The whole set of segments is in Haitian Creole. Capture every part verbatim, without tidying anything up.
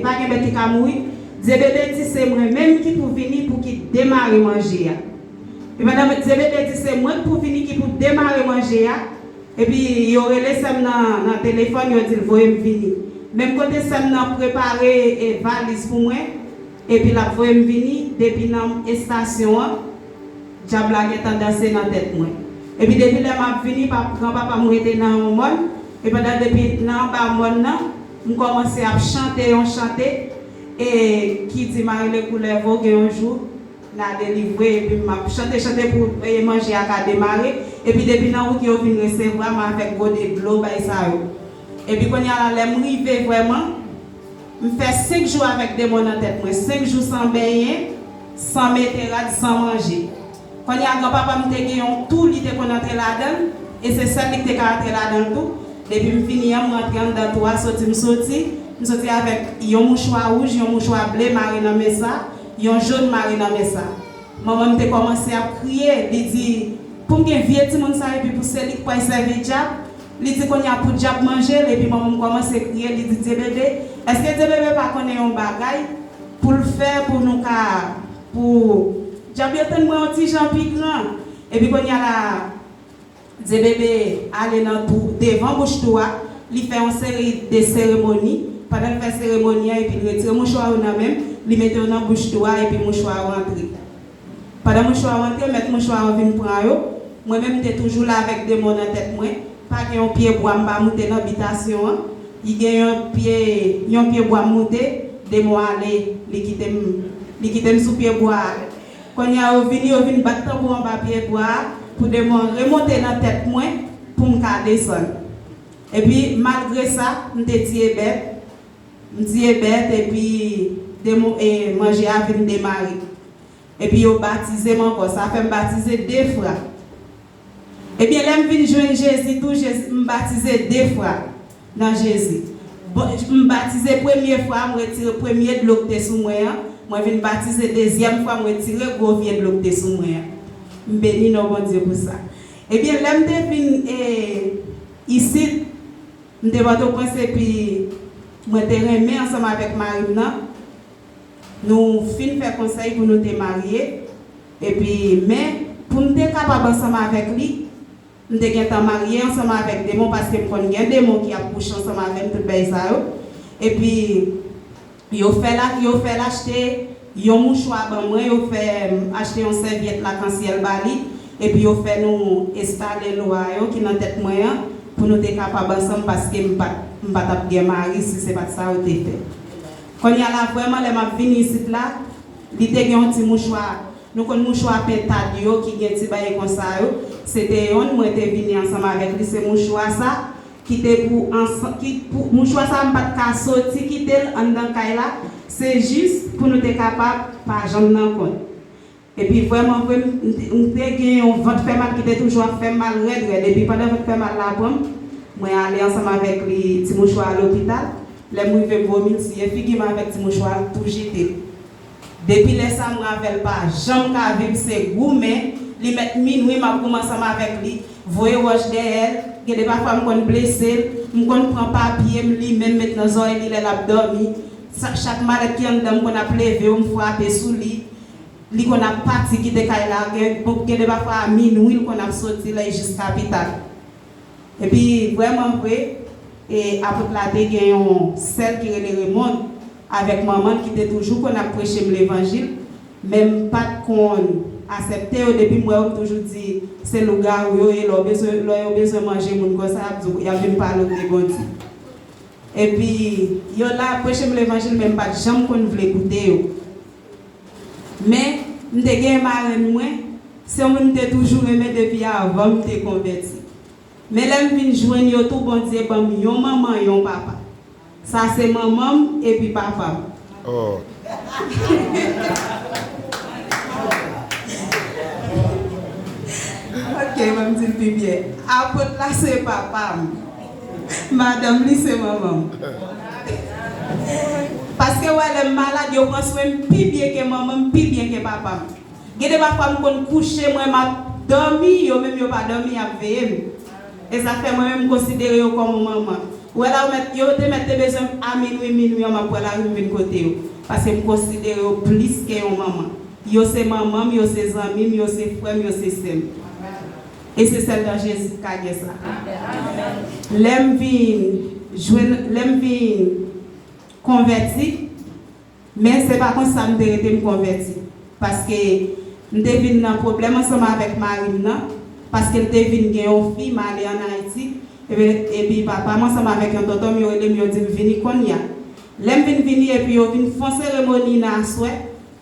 Pa gen bèt ki ka mouri. Dye Bebe di se mwen menm ki pou vini pou ki demare manje a. E pandan Dye Bebe di se mwen ki pou vini ki pou demare manje a, epi yo rele sè m nan, nan telefòn, yo di l voye m vini. Menm kote sè m nan prepare e valiz pou mwen, epi l ap voye m vini, depi nan estasyon an, dyab la gentan danse nan tèt mwen. Epi depi lè m ap vini, pa, granpapa m rete nan yon mòn, e pandan depi nan anba mòn nan, m kòmanse ap chante yon chante, e ki di, "Mare le koulèv o, gen yon jou, n a delivre," epi m ap chante, chante pou, e, manje a ka demare, epi depi nan wout yo vin resevwa m avèk gode dlo, bay sa yo. Epi kounye a la, lè m rive vrèman, m fè senk jou avèk demon nan tèt mwen, senk jou san benyen, san mete rad, san manje. Kounye a, granpapa m te gen yon tou, li te konn antre ladan l, e se sèl li ki te ka antre ladan l tou. Depi m fini an, m rantre anndan tou a, soti m soti, m soti avèk yon mouchwa wouj, yon mouchwa ble mare nan men sa, yon jòn mare nan men sa. Manman m te kòmanse ap kriye, li di, "Pou m gen vye timoun sa, epi pou se li k pral sèvi dyab?" Li di, "Kounye a pou dyab manje l," epi manman m kòmanse kriye, li di, "Dye Bebe, èske Dye Bebe pa konnen yon bagay pou l fè pou nou ka, pou dyab yo tann mwen yon ti jan pi gran?" Epi kounye a la, Dye Bebe ale nan tou, devan bouch tou a, li fè yon seri de seremoni. Pandan l fè seremoni an, epi l retire mouchwa yo nan men m, li mete yo nan bouch tou a, epi mouchwa yo antre. Pandan mouchwa yo antre, mèt mouchwa yo vin pran yo. Mwen menm, m te toujou la avèk demon nan tèt mwen. Pa gen yon pye bwa m pa moute nan bitasyon an. Li gen yon pye, yon pye bwa m moute, demon ale, li kite m, li kite m sou pye bwa a. Kounye a, yo vini, yo vin bat tanbou anba pye bwa a pou demon an remonte nan tèt mwen pou m ka desann. Epi, malgre sa, m te tiye bèt, m tiye bèt, epi demon, e, manje a vin demare. Epi yo batize m ankò. Sa fè m batize de fwa. Ebyen, lè m vin jwenn Jezi tou, Jezi, m batize de fwa nan Jezi. Bon, m batize premye fwa, m retire premye dlo ki te sou mwen an. Mwen vin batize dezyèm fwa, m retire gwo vye dlo ki te sou mwen an. M beni non Bondye pou sa. Ebyen, lè m te vin, e, isit, m te Pòtoprens epi mwen te renmen ansanm avèk mari m nan. Nou fin fè konsèy pou nou te marye. Epi, men, pou m te kapab ansanm avèk li, m te gentan marye ansanm avèk demon, paske m konn gen demon ki ap kouche ansanm avè m, tout bagay sa yo. Epi, yo fè la, yo fè l achte yon mouchwa ban mwen, yo fè m achte yon sèvyèt lakansyèl ba li, epi yo fè nou estale lwa yo ki nan tèt mwen an, pou nou te kapab ansanm, paske m pa t, m pa t ap gen mari si se pa t sa yo te fè. Kounye a la, vrèman, lè m ap vini isit la, li te gen yon ti mouchwa. Nou konn mouchwa pentad yo ki gen ti bagay konsa yo. Se te yonn, mwen te vini ansanm avèk li. Se mouchwa sa ki te pou ansan-, ki pou, mouchwa sa m pa t ka soti kite l anndan kay la. Se jis pou nou te kapab pa janm nan kont. Epi vrèman vre, m, m te, m te gen yon vant fè mal ki te toujou ap fè m mal rèd rèd. Epi pandan vant fè mal la pran m, mwen ale ansanm avèk li, ti mouchwa a lopital. Lè m rive m vomi l siye figi m avèk ti mouchwa a, l tou jete l. Depi lè sa, mwen avè l pa janm ka viv, se goumen. Li mèt minwi, m ap goumen ansanm avèk li, voye wòch dèyè l. Gen de pafwa, m konn blese l, m konn pran papye, m limen, m met nan zòrèy li lè l ap dòmi. Sa, chak malèt ki anndan, m konn ap leve yo, m frape sou li. Li konn ap pati kite kay la, gen, bon, gen de pafwa a minwi, l konn ap soti la, e jis kapital. Epi, vrèman vre, e, apot la te gen yon sè l ki rele Raymond, avèk manman l ki te toujou konn ap preche m levanjil, men m pa t konn asèpte yo. Depi m wè yo, m toujou di, "Se lougawou yo ye, lè w bezwen, lè yo bezwen manje moun konsa, y ap di w, y ap vin pale w de Bondye." Epi, yo la ap preche m levanjil, men m pa t janm konn vle koute yo. Men, m te gen marenn mwen, se yon moun m te toujou renmen depi avan m te konvèti. Men lè m vin jwenn yo tou, Bondye ban m yon manman, yon papa. Sa se manman m epi papa m. Oh. Ok, ban m di l pi byen. Apot la se papa m. Madanm li se manman m. Paske wè lè m malad, yo pran swen m pi byen ke manman m, pi byen ke papa m. Gen de pafwa m konn kouche, mwen m ap dòmi, yo menm yo pa dòmi, y ap veye m. E sa fè mwen menm m konsidere yo kòm yon manman. Ou wè la, ou mèt, yo te mèt te bezwen m a minwi, minwi an, m ap pran lari, m vin kote yo. Paske m konsidere yo plis ke yon manman. Yo se manman m, yo se zanmi m, yo se frè m, yo se sè m. E se sèl nan Jezi k ka gen sa. Lè m vin jwenn, lè m vin konvèti, men se pa konsa m te rete m konvèti. Paske m te vin nan pwoblèm ansanm avèk mari m nan, paske l te vin gen yon fi, m ale ann Ayiti, epi, epi papa m ansanm avèk yon tonton m, yo rele m, yo di m vini kounye a. Lè m vin vini, epi yo vin fè seremoni nan aswè,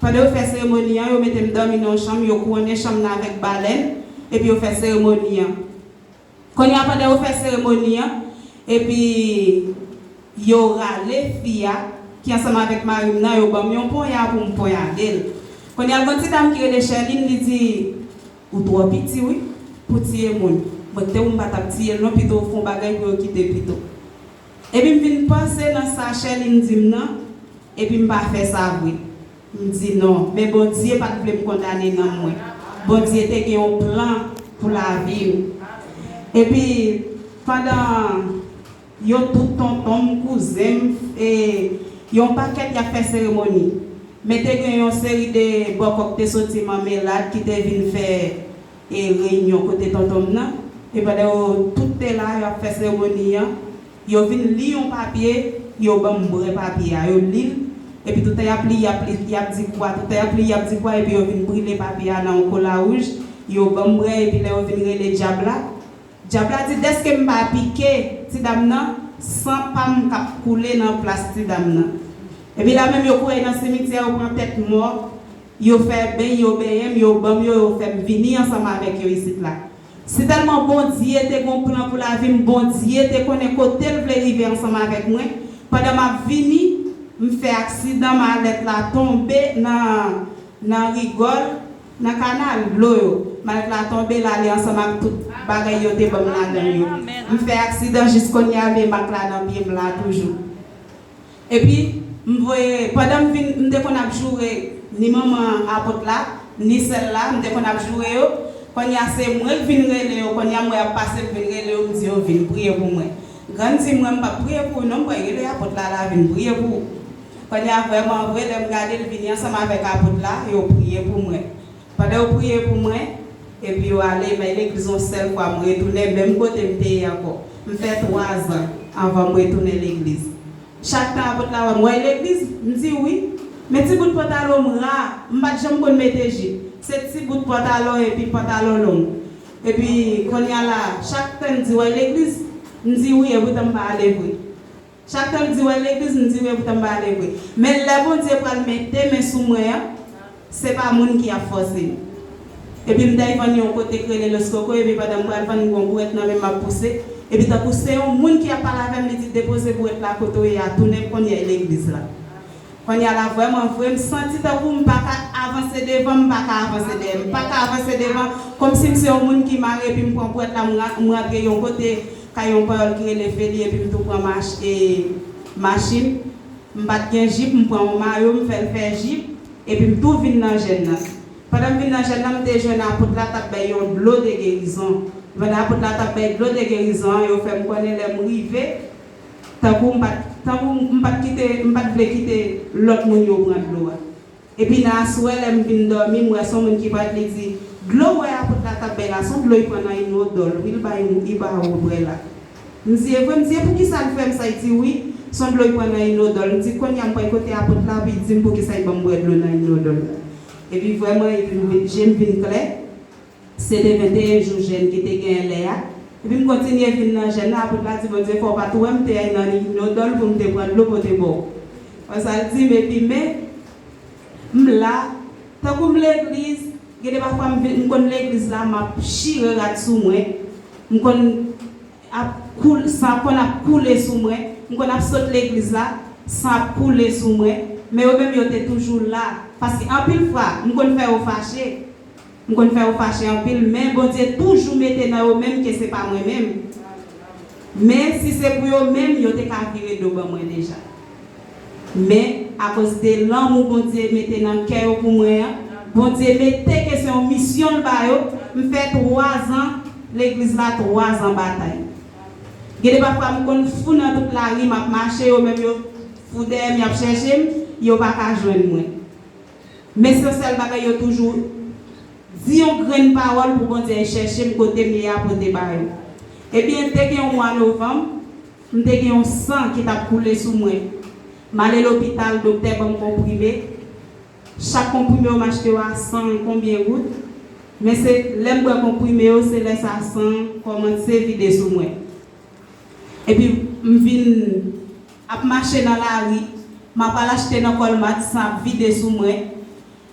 pandan yo fè seremoni an, yo mete m dòmi nan yon chanm, yo kouwonnen chanm nan avèk balèn, epi yo fè seremoni an. Kounye a, pandan yo fè seremoni an, epi yo rale fi a, ki ansanm avèk mari m nan, yo ban m yon ponya pou m ponyade l. Kounye a, gon ti dam ki rele Chèlin, li di, ou twò piti, wi, pou tiye moun. Mwen te ou m pa t ap tiye l non, pito w fè yon bagay pou yo kite pito. Epi m vin panse nan sa Chèlin di m nan, epi m pa fè sa vre. M di non, men Bondye pa t vle m kondane nanm mwen. Bondye te gen yon plan pou lavi m. Epi, pandan yo tout, tonton m, kouzen m, e, yon pakèt y ap fè seremoni. Men te gen yon seri de bòkò k te soti Manmelad ki te vin fè e reyinyon kote tonton m nan. E pandan yo tout te la, y ap fè seremoni an, yo vin li yon papye, yo ban m bwè papye a, yo li l, epi toutan y ap li, y ap li, y ap di kwa, toutan y ap li, y ap di kwa, epi yo vin brile papye a nan yon kola wouj, yo ban m bwè, epi lè yo vin rele dyab la, dyab la di, dèske m pa pike ti dam nan, san pa m k ap koule nan plas ti dam nan. Epi la menm, yo kouri nan simityè, yo pran tèt mò, yo fè beny, yo benyen m, yo ban m yo, yo fè m vini ansanm avèk yo isit la. Si tèlman Bondye te gon plan pou lavi m, Bondye te konnen kote l vle rive ansanm avèk mwen, pandan m ap vini, m fè aksidan, malèt la tonbe nan, nan rigòl, nan kanal dlo yo. Malèt la tonbe, l ale ansanm ak tout bagay yo te ban m ladan l yo. M fè aksidan, jis kounye a, men mak la nan pye m la toujou. Epi, m voye, pandan m vin, m te konn ap joure ni manman apot la, ni sè l la, m te konn ap joure yo. Kounye a, se mwen k vin rele yo, kounye a, m wè y ap pase, m vin rele yo, m di yo vin priye pou mwen. Grann di m, mwen, m p ap priye pou ou non, m pral rele apot la, la vin priye pou ou. Kounye a, vrèman vre, lè m gade, l vini ansanm avèk apot la, yo priye pou mwen. Pandan yo priye pou mwen, epi yo ale, m al legliz yon sèl fwa, m retounen menm kote m te ye ankò. M fè twa zan anvan m retounen legliz. Chak tan apot la wè m, w al legliz? M di wi. Men ti bout pantalon m ra, m pa t janm konn mete jip. Se ti bout pantalon epi pantalon long. Epi kounye a la, chak tan l di w al legliz, m di wi, epoutan m pa ale vre. Chak tan l di w al legliz, m di wi, epoutan m pa ale vre. Men lè Bondye pral mete men sou mwen an, se pa moun ki ap fòse m. Epi m t al vann yon kote k rele Los Coco, epi pandan m pral vann, m gen yon bourèt nan men m ap pouse. Epi tankou se yon moun ki ap pale avè m, li di, depoze bourèt la kote w ye a, tounen kounye a legliz la. Kounye a la, vrèman vre, m santi tankou m pa ka avanse devan, m pa ka avanse dèyè, m pa ka avanse devan, kòmsi m se yon moun ki mare, epi m pran bourèt la, m ra-, m rantre yon kote, kay yon panyòl ki rele Feli, epi m tou pran mach-, e, machin. M pa t gen jip, m pran yon mayo, m fè l fè jip, epi m tou vin nan jèn nan. Pandan m vin nan jèn nan, m te jwenn apot la t ap bay yon dlo de gerizon. Pandan apot la t ap bay dlo de gerizon an, yo fè m konnen lè m rive, tankou m pa t, tankou m pa t kite, m pa t vle kite lòt moun yo pran dlo a. Epi nan aswè, lè m vin dòmi, m wè se yon moun ki parèt, li di, dlo w wè apot la t ap bay la, se yon dlo li pran nan inodòl, wi, li ba, li ba ou bwè la. M di, e vre? M di, e poukisa l fè m sa? Li di, wi, se yon dlo li pran nan inodòl. M di, kounye a m pral kote apot la pou l di m poukisa li ban m bwè dlo nan inodòl la. Epi vrèman, epi m vin, je m vin klè. Se te venteyen jou jèn ki te genyen lè a. Epi m kontinye vin nan jèn nan, apot la di, Bondye fè w pa tou wè m te al nan inodòl pou m te pran dlo pote ba w. Wè sa l di m, epi men, m la, tankou m legliz, gen de pafwa m vin, m konn legliz la, m ap chire rad sou mwen, m konn ap koul-, san konn ap koule sou mwen, m konn ap sot legliz la, san ap koule sou mwen, men yo menm yo te toujou la, paske anpil fwa, m konn fè yo fache. M konn fè yo fache anpil, men Bondye toujou mete nan yo menm ke se pa mwen menm. Men si se pou yo menm, yo te ka vire do ban mwen deja. Men, akoz de lanmou Bondye mete nan kè yo pou mwen an, Bondye mete ke se yon misyon l ba yo, m fè twa zan legliz la, twa zan batay. Gen de pafwa m konn fou nan tout lari, m ap mache, yo menm yo fou dèyè m, y ap chèche m, yo pa ka jwenn mwen. Men se yon sèl bagay, yo toujou di yon grenn pawòl pou Bondye al chèche m kote m ye a, pote ba yo. Ebyen, te gen yon mwa novanm, m te gen yon san ki t ap koule sou mwen. M ale lopital, doktè ban m konprime. Chak konprime yo m achte yo a san konbyen goud. Men se lè m bwè konprime yo, se lè sa san kòmanse vide sou mwen. Epi m vin ap mache nan lari, m ap al achte nan Colmart, san ap vide sou mwen.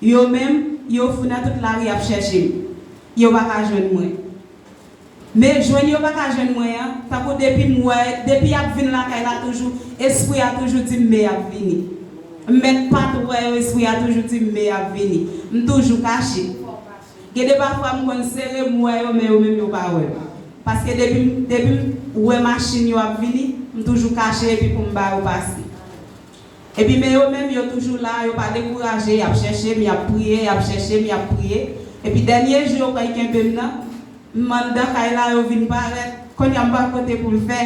Yo menm, yo fou nan tout lari ap chèche m. Yo pa ka jwenn mwen. Men jwenn yo pa ka jwenn mwen an, tankou depi m wè, depi y ap vin lakay la toujou, espri a toujou di m men y ap vini. M mèt pa t wè yo, espri a toujou di m men y ap vini. M toujou kache. Gen de pafwa m konn sere m wè yo, men yo menm yo pa wè m. Paske depi m, depi m wè machin yo ap vini, m toujou kache epi pou m ba yo pase. Epi men yo menm, yo toujou la, yo pa dekouraje, y ap chèche m, y ap priye, y ap chèche m, y ap priye. Epi dènye jou yo kwè y kenbe m nan, m anndan kay la, yo vin parèt. Kounye a m pa kote pou m fè.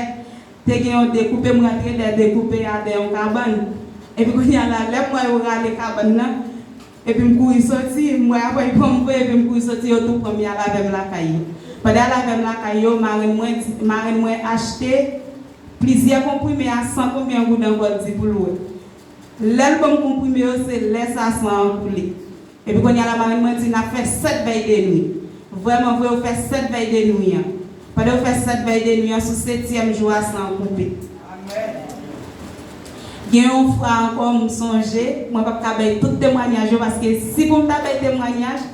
Te gen yon dekoupe, m rantre dèyè dekoupe a, dèyè yon kabann. Epi kounye a la, lè m wè yo rale kabann nan, epi m kouri soti, m wè apre y pran m vre, epi m kouri soti, yo tou pran m, y al avè m lakay yo. Pandan y al avè m lakay yo, marenn mwen di, marenn mwen achte plizyè konprime a san konbyen goud ankò, l di pou l wè. Lè l ban m konprime yo, se lè sa san an koule. Epi kounye a la, marenn mwen di n ap fè sèt vèy de nwi. Vrèman vre, yo fè sèt vèy de nwi an. Pandan yo fè sèt vèy de nwi an, sou setyèm jou a, san an koupe. Gen yon fwa ankò, m sonje, mwen p ap ka bay tout temwanyaj yo, paske si pou m ta bay temwanyaj,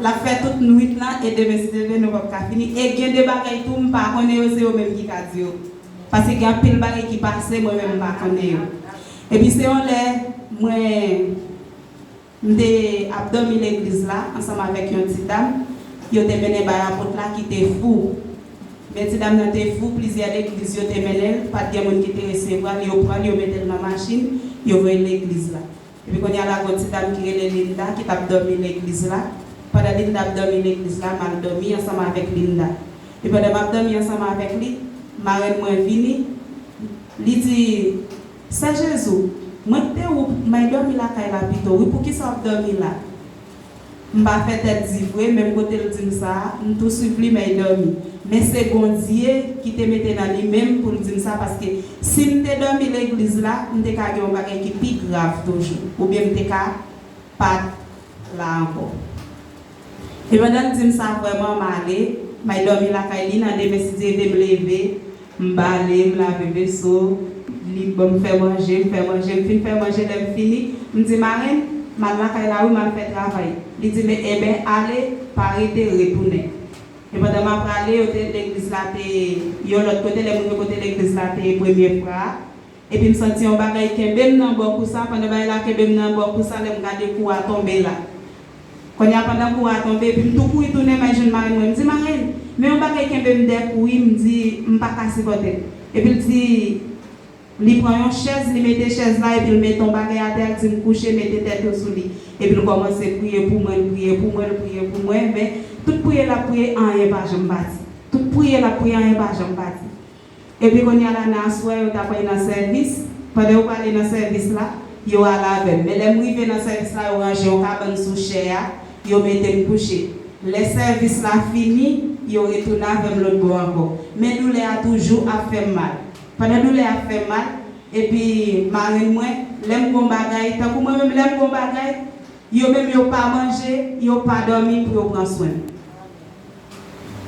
l ap fè tout nwit lan, e demen, si Dye vle, nou p ap ka fini. E gen de bagay tou, m pa konnen yo, se yo menm ki ka di yo. Paske gen anpil bagay ki pase, mwen menm m pa konnen yo. Epi se yon lè, mwen, m te ap dòmi legliz la ansanm avèk yon ti dam, yo te mennen bay apot la ki te fou. Men ti dam nan te fou, plizyè legliz yo te mennen l, pa t gen moun ki te resevwa l, yo pran l, yo mete l nan machin, yo voye l legliz la. Epi kounye a la, gon ti dam ki rele Linda ki t ap dòmi legliz la. Pandan Linda ap dòmi legliz la, m al dòmi ansanm avèk Linda. E pandan m ap dòmi ansanm avèk li, marenn mwen vini, li di, Sè Jezou, mwen te ou m ay dòmi lakay la pito, wi, poukisa w ap dòmi la? M pa fè tèt di vre, menm kote l di m sa a, m tou swiv li, m ay dòmi. Men se Bondye ki te mete nan li menm pou l di m sa, paske si m te dòmi legliz la, m te ka gen yon bagay ki pi grav toujou, oubyen m te ka pa t la ankò. E pandan l di m sa, vrèman, m ale, m ay dòmi lakay li, nan demen, si Dye vle, m leve, m bale, m lave veso, li ban m fè manje, m fè manje, m fin fè manje, lè m fini, m di, Marenn, m al lakay la wi, m al fè travay. Li di, Men, enben, ale, pa rete, retounen. E pandan m ap prale, yo te, legliz la te yon lòt kote, lè m rive kote legliz la te ye premye fwa a, epi m santi yon bagay kenbe m nan bò kou sa, pandan bagay la kenbe m nan bò kou sa, lè m gade kou a tonbe la. Kounye a, pandan kou a tonbe, epi m tou kouri tounen, m al jwenn marenn mwen. M di, Marenn, men yon bagay kenbe m dèyè kou wi, m di, m pa ka sipòte l. Epi l di, li pran yon chèz, li mete chèz la, epi l mete yon bagay atè, l di m kouche, mete tèt ou sou li. Epi l kòmanse priye pou mwen, l priye pou mwen, l priye pou mwen, men tout priyè l ap priye, anyen pa janm pati. Tout priyè l ap priye, anyen pa janm pati. Epi kounye a la, nan aswè, yo t ap al nan sèvis. Pandan yo prale nan sèvis la, yo al avè m. Men lè m rive nan sèvis la, yo ranje yon kabann sou chè a, yo mete m kouche. Lè sèvis la fini, yo retounen avè m lòt bò ankò. Men doulè a toujou ap fè m mal. Pandan doulè a ap fè m mal, epi marenn mwen, lè m gon bagay, tankou mwen menm, lè m gon bagay, yo menm yo pa manje, yo pa dòmi pou yo pran swen m.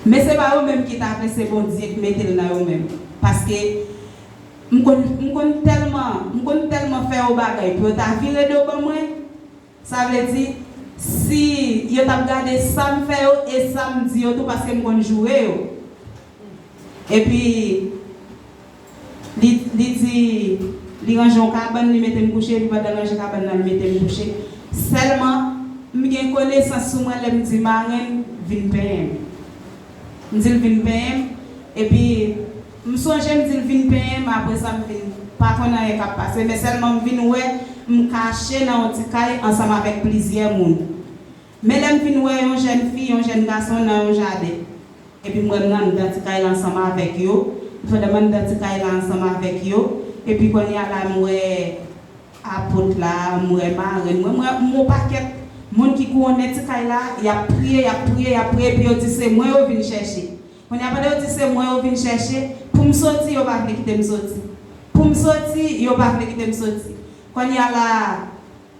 Men se pa yo menm ki ta vle, se Bondye ki mete l nan yo menm. Paske m konn, m konn tèlman, m konn tèlman fè yo bagay pou yo ta vire do ban mwen. Sa vle di, si yo t ap gade sa m fè yo e sa m di yo tou, paske m konn joure yo. Epi, Li, li di, li ranje yon kabann, li mete m kouche, epi pandan l ranje kabann nan, li mete m kouche. Sèlman, m gen konesans sou mwen lè m di marenn vin penyen m. M di l vin penyen m, epi m sonje m di l vin penyen m, apre sa m vin pa konn anyen k ap pase, men sèlman m vin wè m kache nan yon ti kay ansanm avèk plizyè moun. Men lè m vin wè yon jèn fi, yon jèn gason nan yon jaden. Epi m wè m nan anndan ti kay la ansanm avèk yo. Pandan m anndan ti kay la ansanm avèk yo, epi kounye a la m wè apot la, m wè marenn mwen, m wè m wè yon pakèt moun ki kouwonnen ti kay la, y ap priye, y ap priye, y ap priye, epi yo di se mwen yo vin chèche. Kounye a pandan yo di se mwen yo vin chèche, pou m soti, yo pa vle kite m soti. Pou m soti, yo pa vle kite m soti. Kounye a la,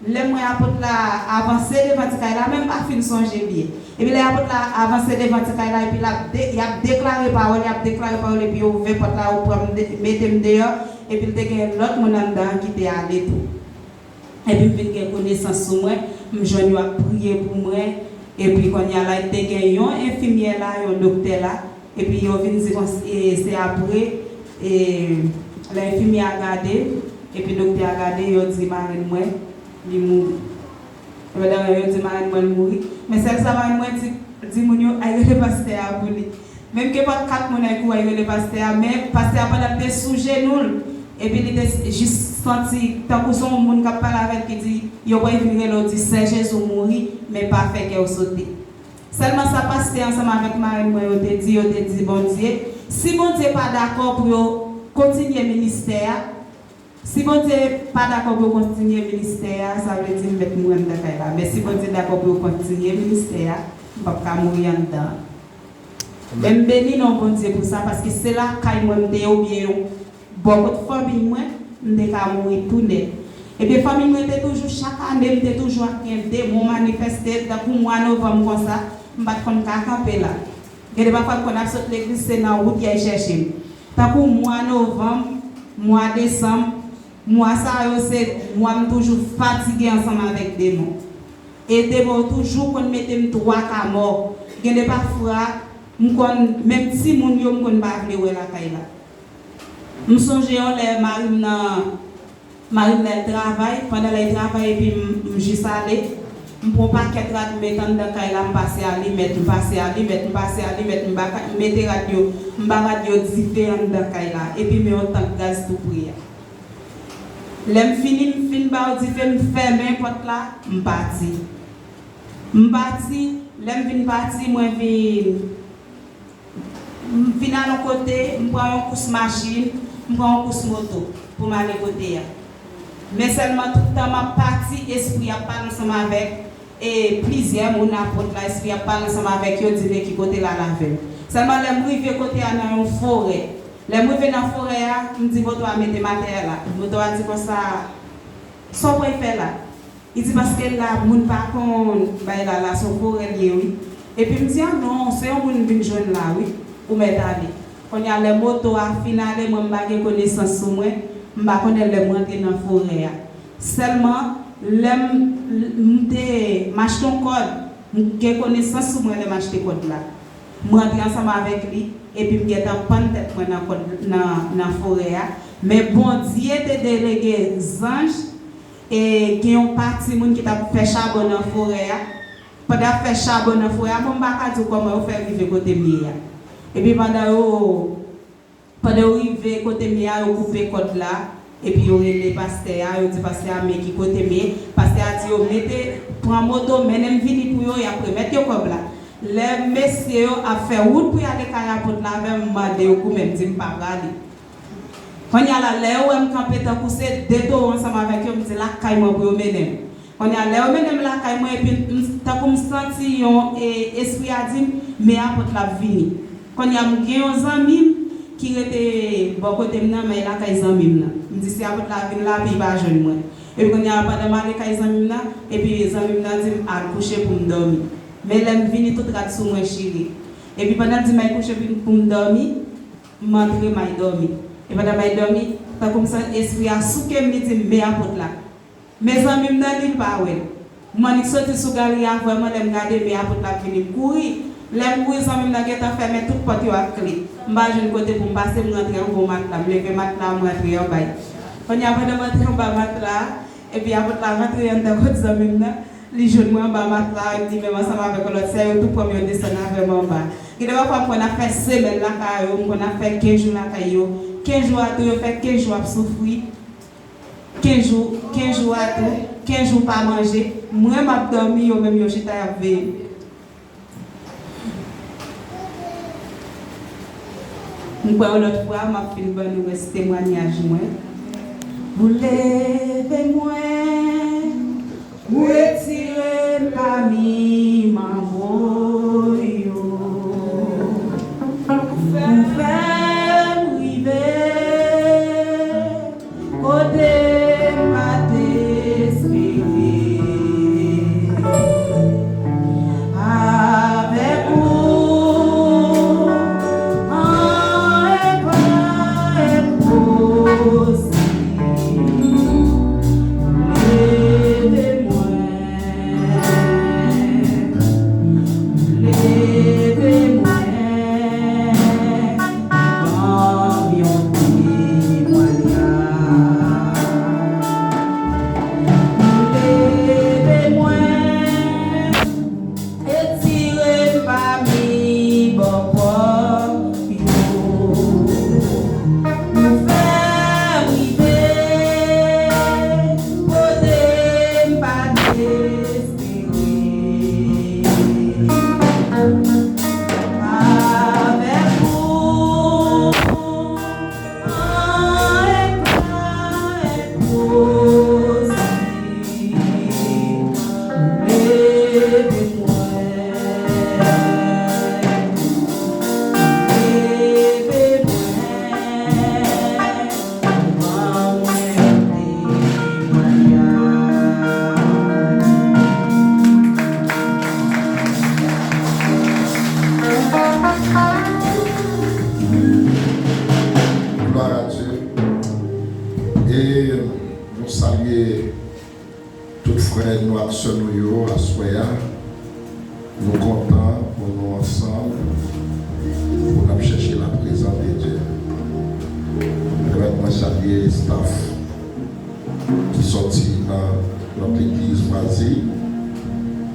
lè m wè apot la avanse devan ti kay la, men m pa fin sonje byen. Epi lè apot la avanse devan ti kay la, epi l ap de, y ap deklare pawòl, y ap deklare pawòl, epi yo ouvè pòt la, yo pran m de, mete m deyò, epi l te gen lòt moun anndan an ki te ale tou. Epi m vin gen konesans sou mwen, m jwenn yo ap priye pou mwen, epi kounye a la, te gen yon enfimyè la, yon doktè la, epi yo vin di konsa, e, se apre, e, lè enfimyè a gade, epi doktè a gade, yo di marenn mwen, li mouri. Epi pandan yo di marenn mwen mouri, men sèl sa marenn mwen di, di moun yo, al rele pastè a pou li. Menm ke pa kat moun ak ou al rele pastè a, men pastè a pandan l te sou jenou l, epi li te jis santi tankou se yon moun k ap pale avè l ki di, yo pral vin rele w di, Sè Jezi mouri, men pa fè kè w sote. Sèlman sa pastè ansanm avèk marenn mwen yo te di, yo te di Bondye, si Bondye pa dakò pou yo kontinye ministè a, si Bondye pa dakò pou yo kontinye ministè a, sa vle di m mèt mouri anndan kay la. Men si Bondye dakò pou yo kontinye ministè a, m p ap ka mouri anndan. Men m beni non Bondye pou sa, paske se lakay mwen m te ye oubyen yon bò kot fanmi mwen, m te ka mouri tou nèt. Ebyen, fanmi mwen te toujou, chak ane, m te toujou ap gen demon manifeste, tankou mwa novanm konsa, m pa t konn ka kanpe la. Gen de pafwa, m konn ap sot legliz, se nan wout y al chèche m. Tankou mwa novanm, mwa desanm, mwa sa yo, se mwa m toujou fatige ansanm avèk demon. E demon yo toujou konn mete m twa ka mò. Gen de pafwa, m konn, menm timoun yo, m konn pa vle wè lakay la. M sonje yon lè mari m nan, mari m nan travay, pandan l al travay epi m, m jis ale, m pran yon pakèt rad m met anndan kay la, m pase alimèt, m pase alimèt, m pase alimèt, m ba ka-, m mete rad yo, m ba rad yo dife anndan kay la, epi m yon tank gaz tou pre a. Lè m fini, m fin ba yo dife, m fèmen pòt la, m pati. M pati, lè m vin pati, mwen vin M vin al yon kote, m pran yon kous machin, m pran yon kous moto pou m ale kote a. Men sèlman tout tan m ap pati, espri ap pale ansanm avèk, e, plizyè moun apot la, espri ap pale ansanm avèk yo, di men ki kote l al avè m. Sèlman lè m rive kote a nan yon forè, lè m rive nan forè a, m di moto a mete m atè a la. Moto a di konsa, sa w pral fè la? Li di, paske la, moun pa konn bay la, la se yon forè l ye, wi. Epi m di, a non, se yon moun m vin jwenn la, wi. Ou mèt ale. Kounye a, lè moto a fin ale, mwen m pa gen konesans sou mwen, m pa konnen lè m rantre nan forè a. Sèlman, lè m, m te, m achte yon kòd, m gen konesans sou mwen lè m achte kòd la. M rantre ansanm avèk li, epi m gentan pann tèt mwen nan kòd, nan, nan forè a. Men Bondye te delege zanj E gen yon pati moun ki t ap fè chabon nan forè a. Pandan y ap fè chabon nan forè a, bon, m pa ka di w kòman yo fè rive kote m ye a. Epi pandan yo, pandan yo rive kote m ye a, yo koupe kòd la. Epi yo rele pastè a, yo di pastè a, men ki kote m ye. Pastè a di yo mete, pran moto, mennen m vini pou yo, y ap remèt yo kòb la. Lè mesye yo ap fè wout pou y ale kay apot la avè m, m mande yo koumen, m di m pa prale. Kounye a la, lè yo wè m kanpe tankou se de towo ansanm avèk yo, m di lakay mwen pou yo mennen m. Kounye a, lè yo mennen m lakay mwen, epi m, tankou m santi yon, e, espri a di m, men apot la ap vini. Kounye a, m gen yon zanmi m ki rete bò kote m nan, men lakay zanmi m nan. M di si apot la vin la, epi li pa jwenn mwen. Epi kounye a, pandan m ale kay zanmi m nan, epi zanmi m nan di m al kouche pou m dòmi. Men lè m vini, tout rad sou mwen chire. Epi pandan l di m al kouche pou m dòmi, m antre, m al dòmi. E pandan m al dòmi, tankou m santi espri a souke m, li di m, men apot la. Men zanmi m nan, li, l pa wè l. M annik soti sou galri a, vrèman, lè m gade, men apot la ap vini, m kouri. Lè m kouri, zanmi m nan gentan fèmen tout pòt yo ak kle. M pa jwenn kote pou m pase, m rantre anba yon matla. M leve matla a, m rantre anba l. Kounye a, pandan m antre anba matla a, epi apot la rantre anndan kot zanmi m nan, li jwenn mwen anba matla a, li menm ansanm avèk yon lòt sè, yo tou pran m, yo desann avè m anba. Gen de pafwa m konn ap fè semèn lakay yo, m konn ap fè kenz jou lakay yo. Kenz jou a tou, yo fè kenz jou ap soufri. Kenz jou, kenz jou a tou, kenz jou pa manje. Mwen m ap dòmi, yo menm yo chita y ap veye m. M kwè yon lòt fwa, m ap fin ban nou rès temwayaj mwen. Ou leve mwen, ou retire m pami manbo yo. Ou fè m rive kote m pa t espere. Avèk ou, anyen pa enposib. Leve mwen, leve mwen. Ban m yon temwayaj. Ou leve mwen, etire m pami bòkò yo. Ou fè m rive kote m pa t espere. Avèk ou, anyen pa enposib. Leve mwen, leve mwen. Glwa a Dye. E nou salye tout frè nou ak sè nou yo aswè a. Nou kontan pou nou ansanm, pou n ap chèche laprezans de Dye. Pèmèt mwen salye staff ki sòti nan lòt legliz vwazen,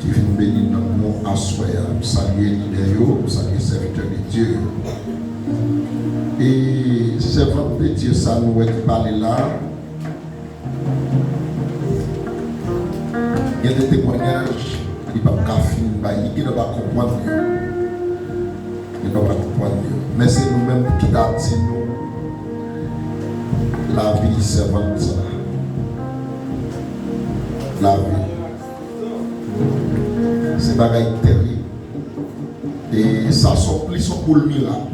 ki vin beni nanm nou aswè a. M salye lidè yo, m salye sèvitè de Dye yo. E sèvant de Dye sa nou wè ki pale la, gen de temwayaj li p ap ka fin bay, li genlè pa konprann yo. Li pa konprann yo. Men se nou menm ki ta di nou lavi sèvant sa. Lavi. Se bagay terib. E sa se plis yon boul mirak.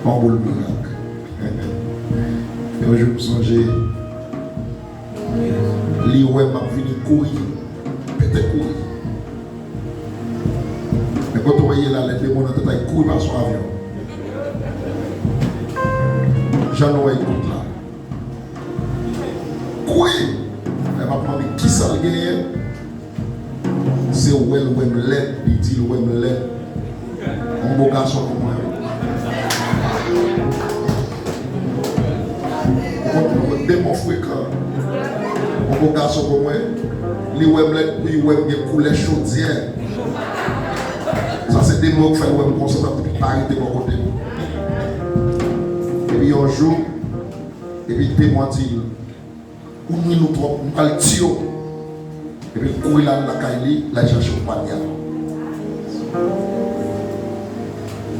Yon boul mirak. Yon jou m sonje, li wè m ap vini kouri, pete kouri. Men kote w ye la, lè demon nan tèt la, li kouri pase yon avyon. Jan nou wè l kout la. Kouri! Lè m ap mande kisa l genyen, se wè l wè m lèd, li di l wè m lèd. Yon bo gason pou mwen, wi. Ou konn demon frekan. Yon bo gason pou mwen, li wè m lèd, li wè m gen koulè chodyè. Sa se demon k fè l wè m konsa, sa depi pa rete bò kote m. Epi yon jou, epi demon di l, ou nwi nou twòp, m pral tiye w. Epi l kouri l al lakay li, l al chache yon pwanyad.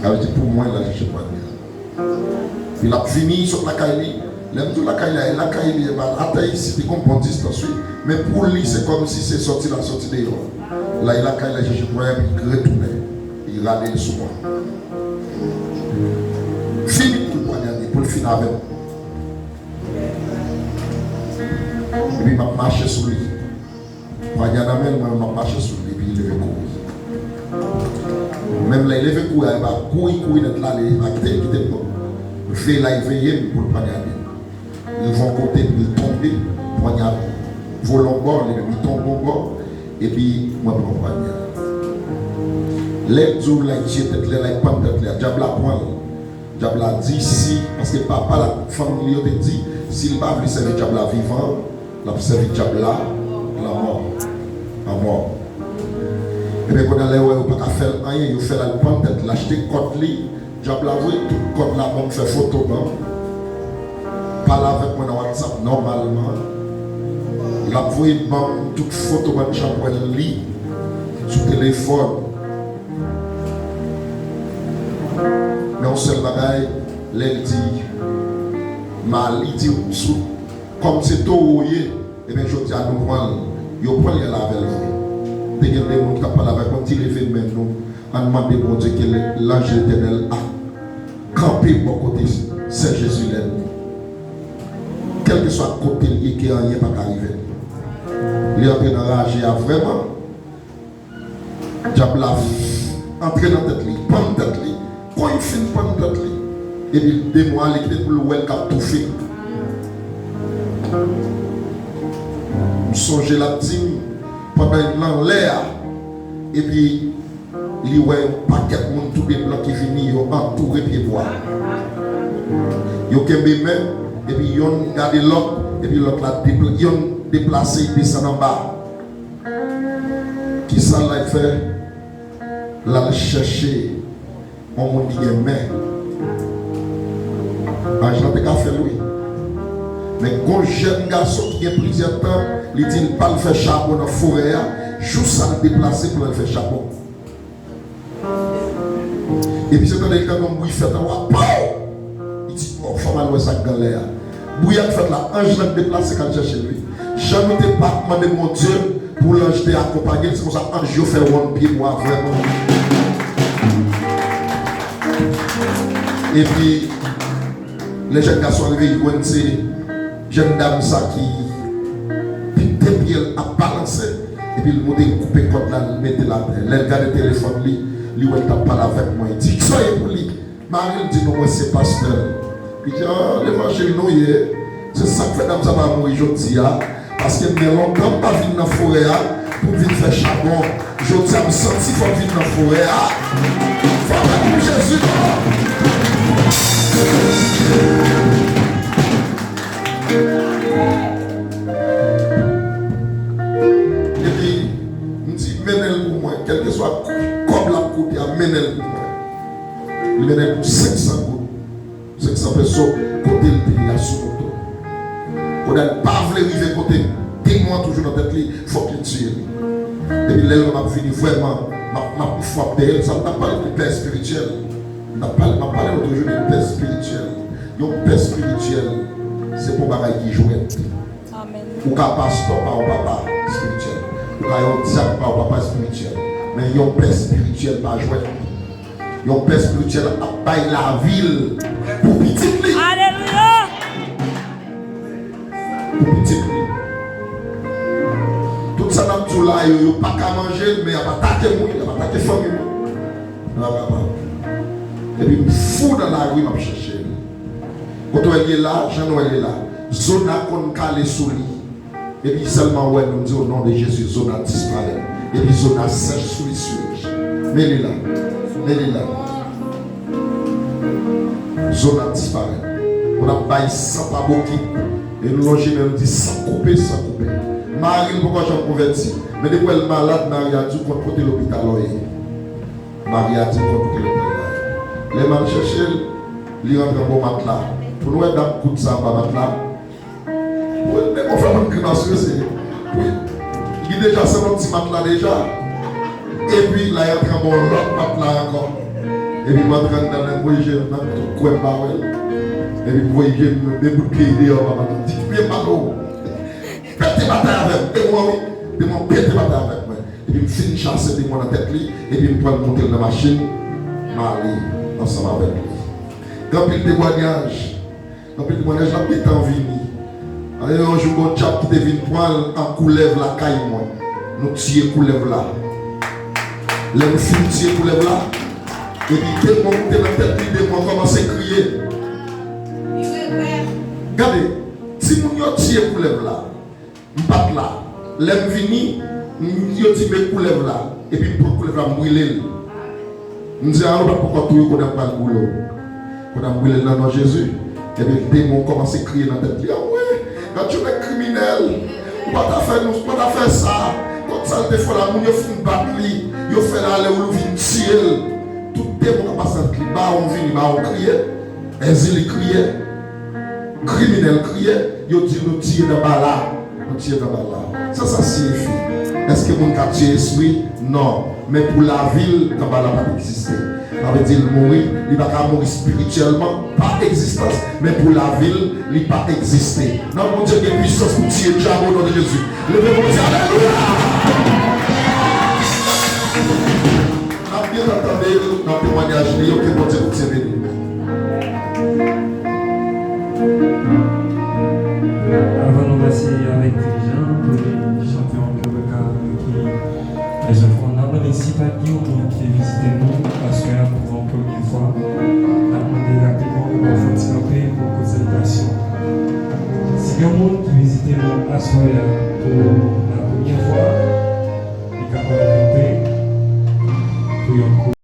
Sa vle di pou mwen, l al chache pwanyad. Epi l ap vini, sot lakay li. Lè m di w lakay li, e lakay li, e pa atè isi, li gon bon distans, wi. Men pou li, se kòmsi se sòti la, sòti deyò. L al lakay li, chache pwanyad, epi l retounen. Li rale l sou mwen. Fini pou l pwanyade, pou l fin avè m. Epi m ap mache sou li. Pwanyad nan men l, mwen, m ap mache sou li, epi li leve kouri. Menm lè li leve kouri a, li pa kouri, kouri nèt la, li pa kite l kite m, non. Veye la, li veye m pou l pwanyade m. Rive yon kote, epi l tonbe, pwanyad vole yon bò, li menm li tonbe yon bò, epi mwen pran pwanyad. Lè l di w l al tiye tèt li, l al pann tèt li a, dyab la pran l. Dyab la di si, paske papa l ak fanmi li yo te di, si l pa vle sèvi dyab la vivan, l ap sèvi dyab la lanmò. Lanmò. Ebyen, kounye a, lè yo wè yo pa ka fè l anyen, yo fè l al pann tèt, l achte kòd li. Dyab la voye tout kòd la ban m, fè foto ban m. Pale avèk mwen nan WhatsApp nòmalman. L ap voye ban m tout foto bann chanpwèl li sou telefòn. Men yon sèl bagay, lè l di, ma, li di, sou, kòm se towo ye, ebyen, jodi a nou pran l, yo pran l, y al avè l vre. Te gen de moun ki t ap pale avèk mwen, m di, leve men nou, ann mande Bondye ke lanj Letènèl a kanpe bò kote Sè Jezilèn. Kèlkeswa kote l ye, ke anyen pa ka rive l. Li antre nan raje a vrèman. Dyab la antre nan tèt li, pann tèt li. Kon li fin pann tèt li, epi demon an li kite pou l wè l k ap toufe. M sonje l ap di m, pandan l nan lè a, epi li wè yon pakèt moun tou de blan ki vini, yo antoure pyebwa. Yo kenbe men, epi yonn gade lòt, epi lòt la depl-, yonn deplase, desann anba. Kisa l al fè? L al chèche yon moun ki gen men. Anj lan te ka fè l, wi. Men gon jèn gason ki gen plizyè tan, li di l pral fè chabon nan forè a, jou sa l deplase pou l al fè chabon. Epi se tande li tande yon bri fèt anlè a, pow! Li di, o, fò m al wè sa k gen anlè a. Bri a k fèt la, anj lan k deplase k al chèche l, wi. Jan nou te pa mande Bondye pou lanj te akonpanye l, se konsa anj yo fè wonn pyebwa vrèman. Epi, lè jèn gason an rive, li jwenn se jèn dam sa ki pete pye l ap balanse, epi l monte, l koupe kòd la, l mete l atè. Lè l gade telefòn li, li wè l t ap pale avèk mwen. Li di, kisa w ye pou li? Mari l di, non, mwen se pastè. Li di, a, levanjil nou ye. Se sa k fè dam sa pa mouri jodi a. Paske m gen lontan m pa vin nan forè a pou m vin fè chabon. Jodi a m santi fò m vin nan forè a. Fò m vin pou Jezi non. Epi m di, mennen l pou mwen. Kèlkeswa kòb l ap koute a, mennen l pou mwen. Li mennen l pou senk san goud. Senk san peso, kote l te ye a sou moto. Kounye a l pa vle rive kote demon an toujou nan tèt li, fòk li tiye l. Epi lè l wè m ap vini vrèman, m ap, m ap, m ap frape dèyè l, sa m t ap pale de pè espirityèl. M t ap pale, m ap pale nou toujou de pè espirityèl. Yon pè espirityèl, se pa yon bagay ki jwèt. Ou ka pastè, pa yon papa espirityèl. Ou ka yon dyak, pa yon papa espirityèl. Men yon pè espirityèl pa jwèt. Yon pè espirityèl ap bay lavi l pou pitit li. Alelouya! Pou pitit li. Tout sa n ap di w la yo, yo pa ka manje l, men y ap atake mwen, y ap atake fanmi mwen. Nan papa. Epi m fou nan lari, m ap chèche l. Kote w wè l ye la, jan nou wè l ye la. Zona konn kale sou li. Epi sèlman wè nou, m di, o non de Jezi, zona disparèt. Epi zona sèch sou li, sou li. Men li la. Men li la. Zona disparèt. Moun ap bay san pa bokit. E nou lonje men nou di, san koupe, san koupe. Mari l poko janm konvèti. Men depi w wè l malad, mari a di w konn kote lopital ou ye. Mari a di l konn kote lopital la ye. Lè m al chèche l, li rantre anba yon matla. Pou nou wè dam kout sa anba matla. Wi, men konfè moun grimas yo se. Wi. Li deja se yon ti matla deja. Epi la y antre anba yon lòt matla ankò. Epi m antre anndan, m voye je m nan tout kwen m pa wè l. Epi m voye je m, men bout pye deyò pa matla. Ti pye malo. Pete batay avè m. Demon wi. Demon pete batay avèk mwen. Epi m fin chase demon nan tèt li. Epi m pran l monte l nan machin. M ale ansanm avèk li. Gen anpil temwayaj. Anpil temwayaj l ap gentan vini. Yon jou, gon dyab ki te vin pran l an koulèv lakay mwen. Nou tiye koulèv la. Lè nou fin tiye koulèv la, epi demon ki te nan tèt li, demon an kòmanse kriye. Gade, timoun yo tiye koulèv la. M pa t la. Lè m vini, m, yo di, men koulèv la. Epi m pran koulèv la, m brile l. M di, a, ou pa t poko touye w, kounye a m pral brile w. Kounye a m brile l nan non Jezi. Epi demon kòmanse kriye nan tèt li. A wi, gad yon nèg kriminèl. Ou pa ta fè nou, ou pa ta fè sa. Kot sa l te fè la, moun yo fin bat li. Yo fè l ale, ou vin tiye l. Tout demon k ap pase nan tèt li. Bawon vini, bawon kriye. Èzili kriye. Kriminèl kriye. Yo di nou tiye nan bala. Pou tiye kanbal la. Sa sa siyifi? Èske moun ka tiye espri? Non. Men pou lavi l, kanbal la pa t egziste. Sa vle di l mouri, li pa ka mouri espirityèlman, pa egzistans, men pou lavi l, li pa egziste. Non, Bondye gen pwisans pou tiye dyab o non de Jezi. Leve Bondye, alelouya! N ap byen tande nan temwayaj li yo, ke Bondye kontye beni. Avan nou pase avèk dirijan pou li chante yon kè vokal ki Mezanmi, n ap mande si pa gen yon moun ki vizite nou aswè a pou yon premye fwa, n ap mande rapidman pou w fè yon ti kanpe pou yon kout salitasyon. Si gen yon moun ki vizite nou aswè a pou la premye fwa, li kapab kanpe pou yon kout